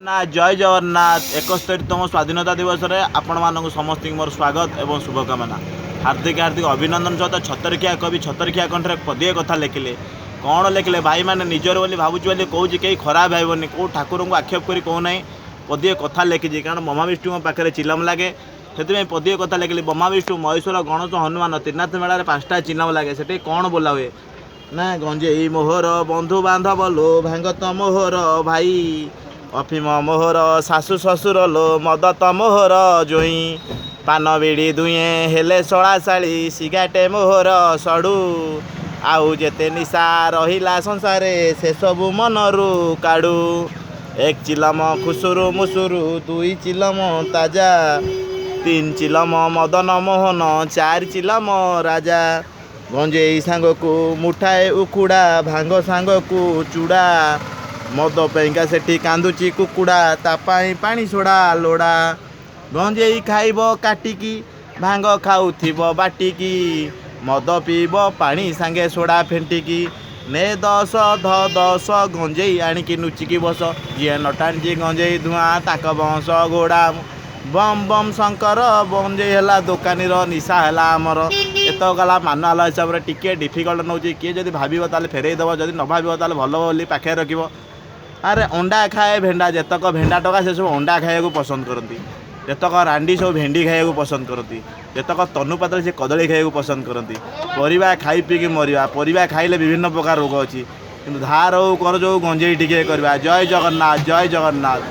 ନା, ଜୟ ଜଗନ୍ନାଥ। 71ତମ ସ୍ୱାଧୀନତା ଦିବସରେ ଆପଣମାନଙ୍କୁ ସମସ୍ତଙ୍କୁ ମୋର ସ୍ୱାଗତ ଏବଂ ଶୁଭକାମନା, ହାର୍ଦ୍ଦିକ ହାର୍ଦ୍ଦିକ ଅଭିନନ୍ଦନ ସହିତ ଛତରଖିଆ କବି ଛତରଖିଆ କଣ୍ଠରେ ପଦିଏ କଥା ଲେଖିଲେ। କ'ଣ ଲେଖିଲେ ଭାଇମାନେ? ନିଜର ବୋଲି ଭାବୁଛି ବୋଲି କହୁଛି, କେହି ଖରାପ ଭାବିବନି। କେଉଁ ଠାକୁରଙ୍କୁ ଆକ୍ଷେପ କରି କହୁନାହିଁ। ପଦିଏ କଥା ଲେଖିଛି, କାରଣ ବ୍ରହ୍ମା ବିଷ୍ଣୁଙ୍କ ପାଖରେ ଚିଲମ ଲାଗେ, ସେଥିପାଇଁ ପଦିଏ କଥା ଲେଖିଲି। ବ୍ରହ୍ମା ବିଷ୍ଣୁ ମହେଶ୍ୱର ଗଣେଶ ହନୁମାନ, ତ୍ରିନାଥ ମେଳାରେ 5ଟା ଚିଲମ ଲାଗେ। ସେଠି କ'ଣ ବୋଲା ହୁଏ ନା, ଗଞ୍ଜେଇ ମୋହର ବନ୍ଧୁ ବାନ୍ଧବ ଲୋ, ଭାଙ୍ଗ ତ ମୋହର ଭାଇ, ଅଫିମ ମୋହର ଶାଶୁ ଶ୍ୱଶୁର ଲୋ, ମଦ ତ ମୋହର ଜୋଇଁ, ପାନ ବିଡ଼ି ଦୁହେଁ ହେଲେ ଶଳା ଶାଳୀ, ସିଗାଟେ ମୋହର ସଡ଼ୁ, ଆଉ ଯେତେ ନିଶା ରହିଲା ସଂସାରେ ସେସବୁ ମନରୁ କାଢ଼ୁ। ଏକ ଚିଲମ ଖୁସୁରୁ ମୁସୁରୁ, ଦୁଇ ଚିଲମ ତାଜା, ତିନି ଚିଲମ ମଦନ ମୋହନ, ଚାରି ଚିଲମ ରାଜା। ଗଞ୍ଜେଇ ସାଙ୍ଗକୁ ମୁଠାଏ ଉଖୁଡ଼ା, ଭାଙ୍ଗ ସାଙ୍ଗକୁ ଚୁଡ଼ା, ମଦ ପାଇଁକା ସେଠି କାନ୍ଦୁଛି କୁକୁଡ଼ା, ତା ପାଇଁ ପାଣି ସୋଡ଼ା ଲୋଡ଼ା। ଗଞ୍ଜେଇ ଖାଇବ କାଟିକି, ଭାଙ୍ଗ ଖାଉଥିବ ବାଟିକି, ମଦ ପିଇବ ପାଣି ସାଙ୍ଗେ ସୋଡ଼ା ଫେଣ୍ଟିକି। ନେ 10 ଧ 10, ଗଞ୍ଜେଇ ଆଣିକି ନୁଚିକି ବସ। ଯିଏ ନ ଟାଣିଛି ଗଞ୍ଜେଇ ଧୂଆଁ, ତାଙ୍କ ବଂଶ ଘୋଡ଼ା। ବମ୍ ବମ୍ ଶଙ୍କର, ଗଞ୍ଜେଇ ହେଲା ଦୋକାନୀର, ନିଶା ହେଲା ଆମର। ଏତକ ଗଲା ମାନୁଆଲ ହିସାବରେ। ଟିକିଏ ଡିଫିକଲ୍ଟ ନେଉଛି। କିଏ ଯଦି ଭାବିବ ତାହେଲେ ଫେରେଇ ଦେବ, ଯଦି ନ ଭାବିବ ତାହେଲେ ଭଲ ବୋଲି ପାଖରେ ରଖିବ। ଆରେ ଅଣ୍ଡା ଖାଏ ଭେଣ୍ଡା, ଯେତକ ଭେଣ୍ଡା ଟଙ୍କା ସେସବୁ ଅଣ୍ଡା ଖାଇବାକୁ ପସନ୍ଦ କରନ୍ତି, ଯେତକ ରାଣ୍ଡି ସବୁ ଭେଣ୍ଡି ଖାଇବାକୁ ପସନ୍ଦ କରନ୍ତି, ଯେତକ ତନୁ ପାତ୍ର ସେ କଦଳୀ ଖାଇବାକୁ ପସନ୍ଦ କରନ୍ତି। ପରିବା ଖାଇ ପିଇକି ମରିବା। ପରିବା ଖାଇଲେ ବିଭିନ୍ନ ପ୍ରକାର ରୋଗ ଅଛି, କିନ୍ତୁ ଧାର ହଉ କରଜ ହଉ ଗଞ୍ଜେଇ ଟିକେ କରିବା। ଜୟ ଜଗନ୍ନାଥ, ଜୟ ଜଗନ୍ନାଥ।